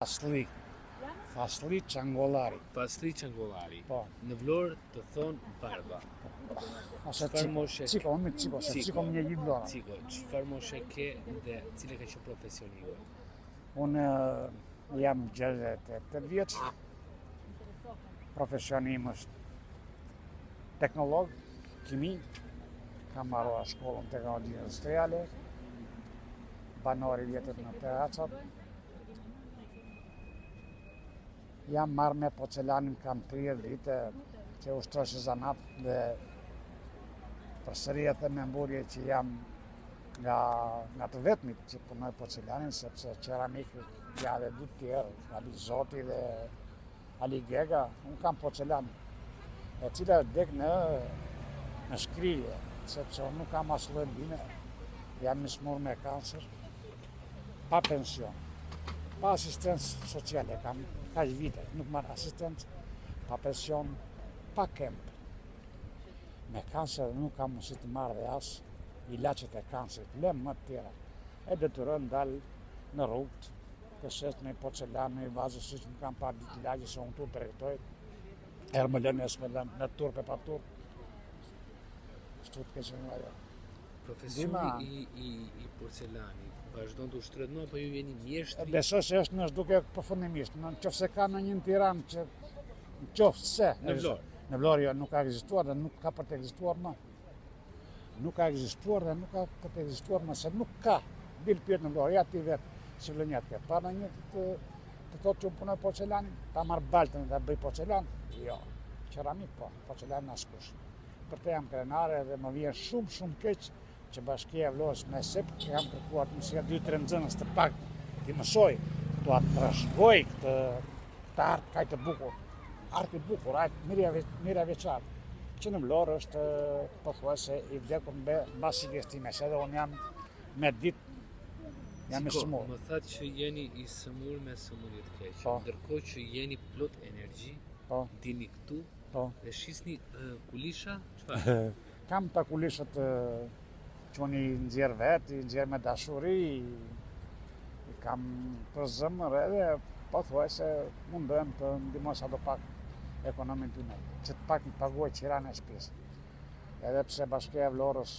Faslli. Faslli Çangollari. Faslli Çangollari. Po. Në Vlorë të thonë Barba. Ose Ciko. Moshe... Ciko, unë Ciko, se Ciko më njeh gjithë Vlora. Ciko, çfarë moshe ke dhe cila ka qenë profesioni juaj? Unë jam 68 vjeç. Profesioni im është teknolog, kimi, kam mbaruar shkollën teknologji industriale, banor i vjetër në Terracat, Jam marrë me porcelanin, kam 30 vite që ushtroj si zanat dhe përsëri e them me mburrje që jam nga, nga të vetmit që punoj porcelanin, sepse qeramikë janë dhe dy të tjerë, Ali Zoti dhe Ali Gega, unë kam porcelan, e cila është dek në, në shkrirje, sepse unë nuk kam asnjë lloj ndihme, jam i sëmurë me kancer, pa pension, pa asistencë sociale, kam kaq vite, nuk marr asistencë, pa pension, pa kemp. Me kancer nuk kam mundësi të marr dhe as ilaçet e kancerit, le më të tjera. E detyrohem dal në rrugë, të shes një porcelan, një vazë, siç më kam parë ditë lagje, se unë këtu tregtoj, herë më lënë, s'më lënë, me turp e pa turp, kështu të keqen nga jo. Profesioni i, i, i porcelanit vazhdon të ushtrohet më apo ju jeni mjeshtri? Besoj se është në zhdukje përfundimisht. Në qoftë se ka ndonjë në Tiranë që në qoftë se në Vlorë. Në Vlorë jo, nuk ka ekzistuar dhe nuk ka për të ekzistuar më. Nuk ka ekzistuar dhe nuk ka për të ekzistuar më se nuk ka. Dil pyet në Vlorë, ja ti vetë si vlonjat ke. Pa ndonjë të të thotë që unë punoj porcelanin, ta marr baltën dhe ta bëj porcelan? Jo. Qeramikë po, porcelan askush. Për të jam krenare dhe më vjen shumë shumë keq që Bashkia e Vlorës me sep që kam kërkuar të më sjellë 2-3 nxënës të pak t'i mësoj, t'ua trashëgoj këtë, këtë art kaq të bukur. Art i bukur, art mijëravjeçar, që në Vlorë është pothuajse i vdekur mbas ikjes time, se edhe unë jam me ditë jam i sëmurë. Më thatë që jeni i sëmurë me sëmundje të keqe, po. ndërkohë që jeni plot energji, po. dilni këtu, Po. Dhe shisni kulisha, çfarë? Kam ta kulishat që unë i nxjerr vetë, i nxjerr me dashuri, i kam për zemër edhe pothuajse mundohem të ndihmoj sado pak ekonominë time, që të pak të paguaj qiranë e shtëpisë. Edhe pse Bashkia e Vlorës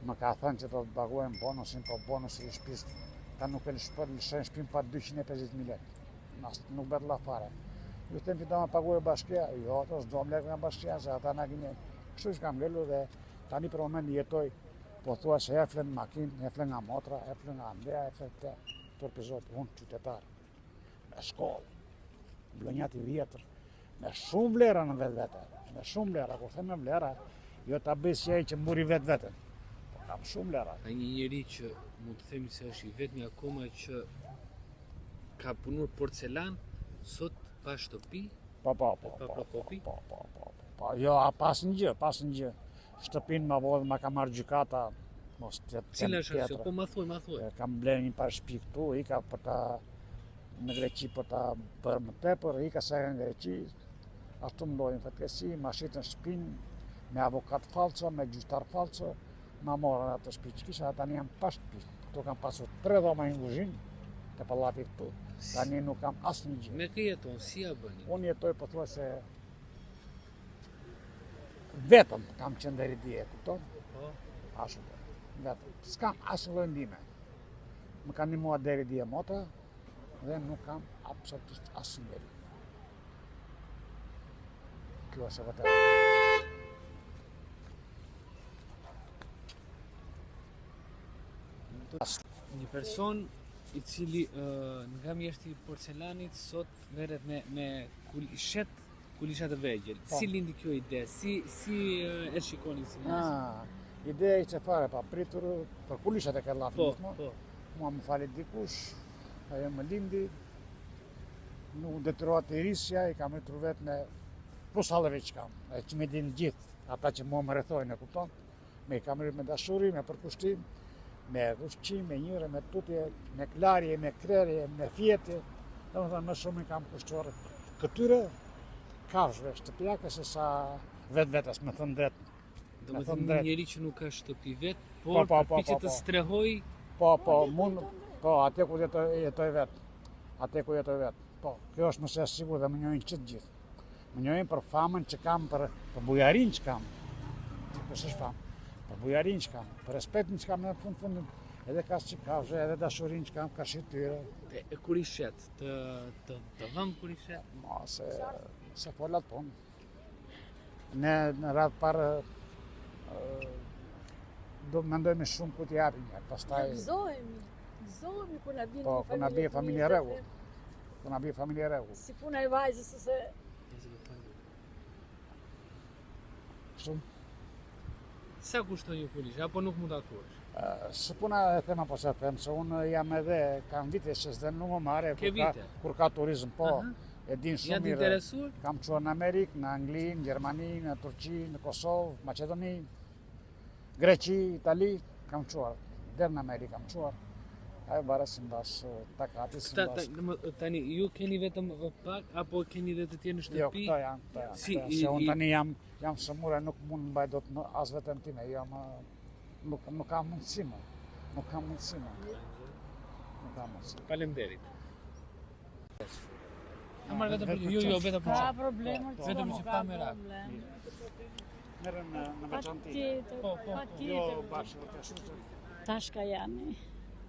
më ka thënë që do të paguajmë bonusin, po bonusi i shtëpisë ta nuk e lëshojnë shtëpinë pa 250.000 lekë. Nas, nuk bëhet llaf fare. Ju them që do më paguajë bashkia, jo, ato s'duam lekë nga bashkia, se ata na gënjejnë. Kështu që kam ngelur dhe tani për moment jetoj, pothuajse herë fle në makinë, herë fle nga motra, herë fle nga Andrea, herë fle te turpi Zot, unë qytetar, me shkollë, vlonjat i vjetër, me shumë vlera në vetvete, me shumë vlera, kur them me vlera, jo ta bëj si ai që mburi vetveten, po kam shumë vlera. Ka një njeri që mund të themi se është i vetmi akoma që ka punuar porcelan, sot pa shtëpi, po, po, po, pa po, prokopi? Po, po, po, po, po, jo, a pas një gjë, pas një gjë. Shtëpinë ma vodhën, ma ka marrë gjykata, mos të të Cila është arsyeja? Po ma thuaj, ma thuaj. Kam blerë një par shtëpi këtu, ika për ta në Greqi për ta bërë më tepër, ika sa në Greqi, ashtu më ndodhi fatkeqësi, ma shitën shtëpinë me avokat falso, me gjyqtar falso, Ma morën atë shtëpi që kisha, tani jam pa shtëpi. Këtu kam pasur tre dhoma një kuzhinë, te pallati këtu. Tani nuk kam asnjë gjë. Me kë jeton, si ja bëni? Unë jetoj pothuajse vetëm kam qenë deri dje, kupton? Po. Ashtu po. Vetëm. S'kam asnjë lloj ndihme. Më ka ndihmuar deri dje motra dhe nuk kam absolutisht asnjë njeri. Kjo është e vërteta. Një person i cili uh, nga mjeshtri i porcelanit sot merret me me kul, shet kulisha të vegjël. Po. Si lindi kjo ide? Si si e shikoni si mundësi? Ah, ideja ishte fare e papritur për kulishat e ke llafin po, gjithmonë. Po. Mua më fali dikush, ajo më lindi. Nuk detyrova të rrisja, i kam rritur vetë me plus halleve që kam, e që më dinë gjithë, ata që mua më rrethojnë, e kupton? Me i kam rritur me dashuri, me përkushtim, me ushqim, me njëre, me tutje, me klarje, me krerje, me fjetje, domethënë më shumë i kam kushtuar këtyre kafshëve shtëpiake se sa vetvetes, me thënë drejt. Domethënë një njeri që nuk ka shtëpi vetë, por po, po, po, përpiqet po, po. të strehojë Po, po, mund, po, atje ku jetoj, jetoj vetë. Atë ku jetoj vetë. Po, kjo është më se e sigurt dhe më njohin që të gjithë. Më njohin për famën që kam, për, për bujarinë që kam. Për s'është famë. Për bujarinë që kam, për respektin që kam në fund fundit, edhe karshi kafshëve, edhe dashurinë që kam karshi tyre. E, e kur i shet, të të të dhemb kur i shet? Ma se se fol atë punë. Ne në radhë parë do mendojmë shumë ku t'i japim një, pastaj... Gëzohemi, gëzohemi kur na bie po, një familje. Po, na bie familje rregull. Kur na bie familje rregull. Si puna e vajzës ose... Shumë. Sa kushton një kulish, apo nuk mund ta thuash? Së puna e them apo s'e them, se unë jam edhe, kam vite që s'dhe nuk më marre, kur ka, kur ka turizm, po, uh -huh. e din shumë mirë. interesuar? Kam çuar në Amerikë, në Angli, në Gjermani, në Turqi, në Kosovë, Maqedoni, Greqi, Itali, kam çuar, deri në Amerikë kam çuar. Ajo varet simbas takatit, simbas... Tani, ju keni vetëm pak, apo keni dhe të tjerë në jo, shtëpi? Jo, këto janë, këto janë. Si, se unë tani jam, jam sëmurë, nuk mund mbaj dot më as veten time, jam, nuk, nuk kam mundësi më, nuk kam mundësi më. Nuk kam mundësi. Faleminderit. Ta marr vetëm për jo, jo, vetëm për. Ka problem, po, vetëm që pa merak. Merren në në veçanti. Po, po, po. Jo, bashkë të ashtu. Tashka Jani.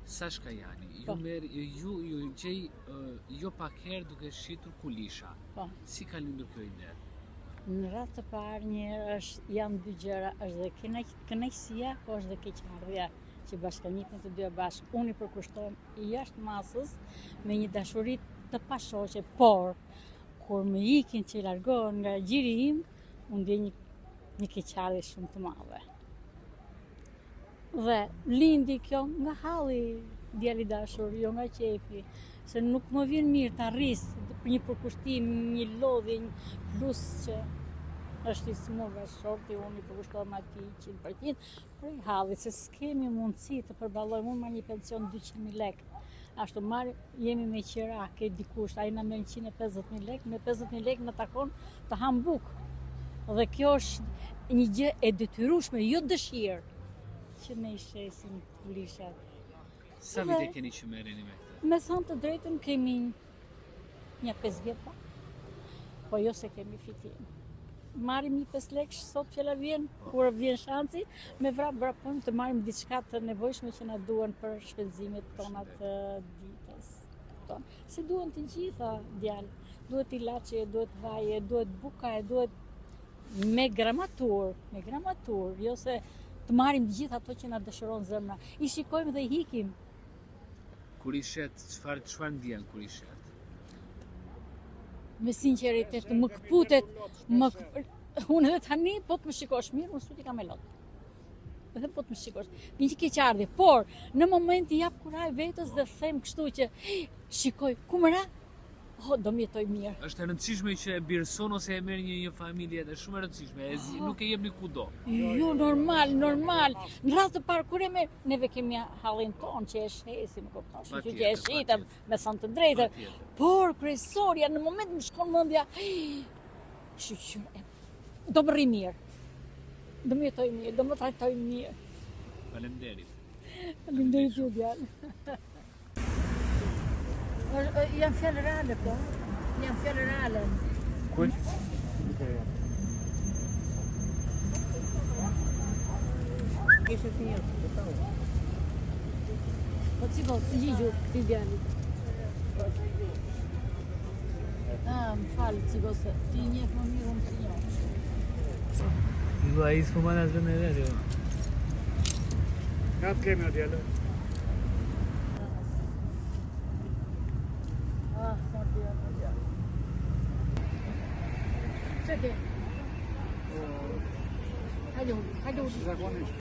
Sashka Jani, ju po. merr ju ju gjej jo pak herë duke shitur kulisha. Po. Si ka lindur kjo ide? Në radhë të parë njëherë është janë dy gjëra, është dhe kënaqësia, po është dhe keqardhja që bashkangjiten të dyja bashkë. Unë i përkushtohem jashtë masës me një dashuri të pashoqe, por kur më ikin që largohen nga gjiri im, unë ndjej një, një keqardhje shumë të madhe. Dhe lindi kjo nga halli djalë i dashur, jo nga qejfi, se nuk më vjen mirë ta rris për një përkushtim, një lodhje, një plus që është i sëmurë bashkëshorti, unë i përkushtohem atij 100%, prej hallit, se s'kemi mundësi të përballojmë, unë marr një pension 200.000 lekë, ashtu marr, jemi me qira, ke dikush, ai na merr 150.000 lekë, me 50.000 lekë na takon të hamë bukë. Dhe kjo është një gjë e detyrueshme, jo dëshirë, që ne i shesim kulishat. Sa vite keni që merreni me këtë? Me thënë të drejtën kemi një 5 vjet pa. Po jo se kemi fitim. Marrim një 5 lekësh sot fjala vjen, po. kur vjen shansi, me vrap vrapojmë të marrim diçka të nevojshme që na duhen për shpenzimet tona të ditës. Kupton? Se duhen të gjitha, djalë. Duhet ilaçe, duhet vaje, duhet buka, duhet me gramaturë, me gramaturë, jo se të marrim të gjitha ato që na dëshiron zemra. I shikojmë dhe i ikim. Kur i shet, çfarë çfarë ndjen kur i shet? Me sinqeritet, më këputet, më unë edhe tani po të më shikosh mirë, unë sytë i kam me lot. Edhe po të më shikosh, një keqardhje, por në moment i jap kurajë vetes dhe them kështu që shikoj ku më ra, Oh, do më jetoj mirë. Është e rëndësishme që e birëson ose e merr një një familje, është shumë e rëndësishme. E zi, oh. nuk e jepni kudo. Jo, normal, normal. Në radhë të parë kur e merr, neve kemi hallin tonë që e shesim, kupton, që që e shitëm, me thënë të drejtën. Por kryesorja në moment më shkon mendja, shyqyr, do më rri mirë. Do më jetoj mirë, do më trajtoj mirë. Faleminderit. Faleminderit ju djalë. Janë fjalë reale, po. Janë fjalë reale. Kujt? Kishe si një, Po si po, përgjigju këtij djalit. Ah, më fal, Cigo, se ti njeh më mirë, unë s'i njoh. Jo, ai s'po mban as vendin e vet, jo. Nga të kemi o djalë? Ah, mor djalë, mor djalë. Çe ke? Hajde, hajde. Zakonisht.